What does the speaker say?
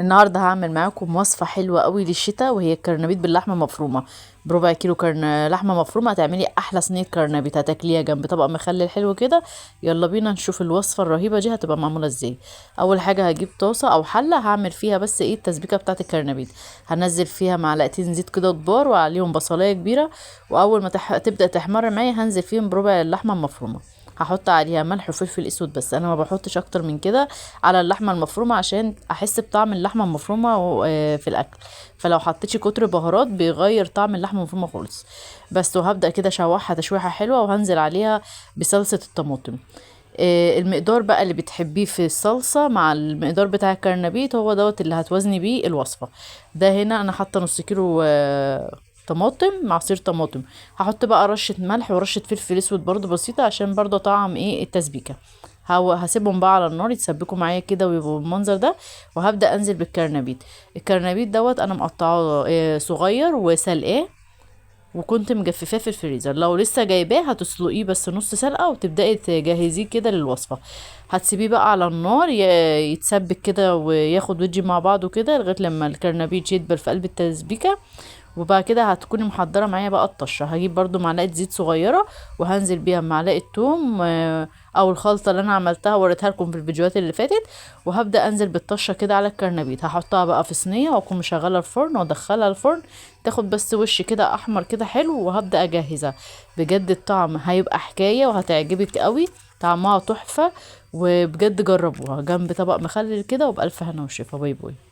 النهارده هعمل معاكم وصفه حلوة قوي للشتاء، وهي الكرنبيط باللحمه المفرومه. بربع كيلو لحمه مفرومه هتعملي احلى صينية كرنبيط هتاكليها جنب طبق مخلل حلو كده. يلا بينا نشوف الوصفة الرهيبة دي هتبقى معمولة ازاي. اول حاجة هجيب طاسه او حله هعمل فيها بس ايه التسبيكه بتاعه الكرنبيط. هنزل فيها معلقتين زيت كده كبار وعليهم بصلايه كبيرة، واول ما تبدا تحمر معايا هنزل فيهم بربع اللحمة المفرومه. هحط عليها ملح وفلفل اسود، بس انا ما بحطش اكتر من كده على اللحمة المفرومه عشان احس بطعم اللحمة المفرومه في الاكل. فلو حطيتي كتر بهارات بيغير طعم اللحمة المفرومه خالص. بس وهبدا كده اشوحها تشويحه حلوة، وهنزل عليها بصلصه الطماطم. المقدار بقى اللي بتحبيه في الصلصه مع المقدار بتاع الكرنبيط هو دوت اللي هتوزني بيه الوصفة. ده هنا انا حاطه نص كيلو طماطم مع عصير طماطم. هحط بقى رشه ملح ورشه فلفل اسود برضو بسيطة عشان برضو طعم ايه التسبيكه. هسيبهم بقى على النار يتسبكوا معايا كده ويبقوا بالمنظر ده. وهبدا انزل بالكرنبيط. الكرنبيط دوت انا مقطعاه صغير وسلقاه، وكنت مجففاه في الفريزر. لو لسه جايباه هتسلقيه بس نص سلقه وتبداي تجهزيه كده للوصفه. هتسيبيه بقى على النار يتسبك كده وياخد ويدي مع بعضه كده لغاية لما الكرنبيط يدبل في قلب التسبيكه. وبعد كده هتكوني محضرة معايا بقى الطشه. هجيب برضو معلقه زيت صغيرة وهنزل بيها معلقه توم، او الخلطة اللي انا عملتها وريتها لكم في الفيديوهات اللي فاتت. وهبدا انزل بالطشه كده على الكرنبيط. هحطها بقى في صينية واكون مشغله الفرن وادخلها الفرن تاخد بس وش كده احمر كده حلو، وهبدا اجهزها. بجد الطعم هيبقى حكاية وهتعجبك قوي، طعمها تحفة وبجد جربوها جنب طبق مخلل كده، وبالف هنا وشفا. bye bye.